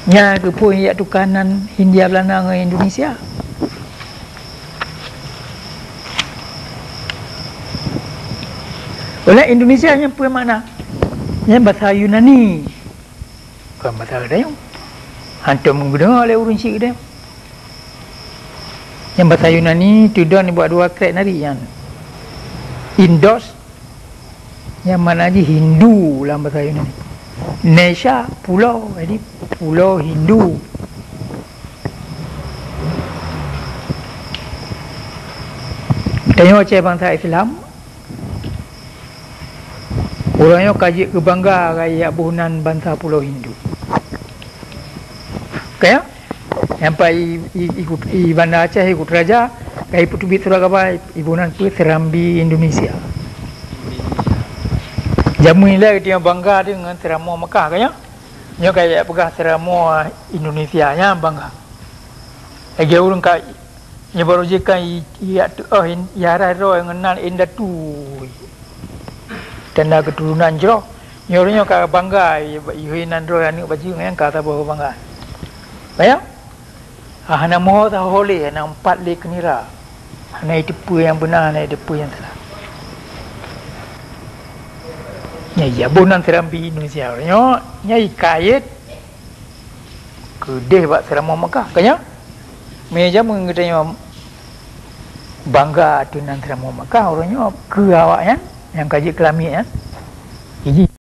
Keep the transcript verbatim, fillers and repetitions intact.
Nyan keupeue jak tuka nan Hindia Belanda ngon Indonesia. Oleh Indonesia nyan peue makna? Nyan basa Yunani. Kon basa geutanyoe. Hantom geudeungoe lé ureuëng chik geutanyoe. Nyan basa Yunani teudong nibak dua krek nari nyan. Indos, nyang makna jih Hindu lam basa Yunani. Nesia, pulo, jadi pulo Hindu. Tanyoe cit bansa Islam, ureuëng nyoe ka jeuet keu bangga keu jak boh nan bansa pulo Hindu. Kaya? Sampai i, i, i, i Banda Aceh, i Kuta Raja, ka i peuteubiet surat kaba, i boh nan peue Serambi Indonesia. Jameun ilée geutanyoe bangga deungon Seuramoe Mekah, kaya? Nyoe ka jak peugah Seuramoe Indonesia, nyan bangga. Lagée ureuëng ka nyoe barô jih kan i, i, oh, i, i arai droe ngon nan indatu. Tanda keuturonan jroh. Nyoe ureuëng nyoe ka bangga, i, i, nan droe aneuëk bajeue nyan ka saboh keubanggaan. Bayang? Ah, hana meuho saho lé, hana umpat lé keu nira. Hana jiteupeue nyang beuna, hana jiteupeue nyang salah. Nyan, ya, boh nan Serambi Indonesia. Nyoe, nyan jikayét keudeh bak Seuramoe Mekah. Kaya? Meunyoe jameun geutanyoe bangga ateueh nan Seuramoe Mekah, ureuëng nyoe keu awaknyan nyang ka jeuet keu lamiet nyan. Jiji.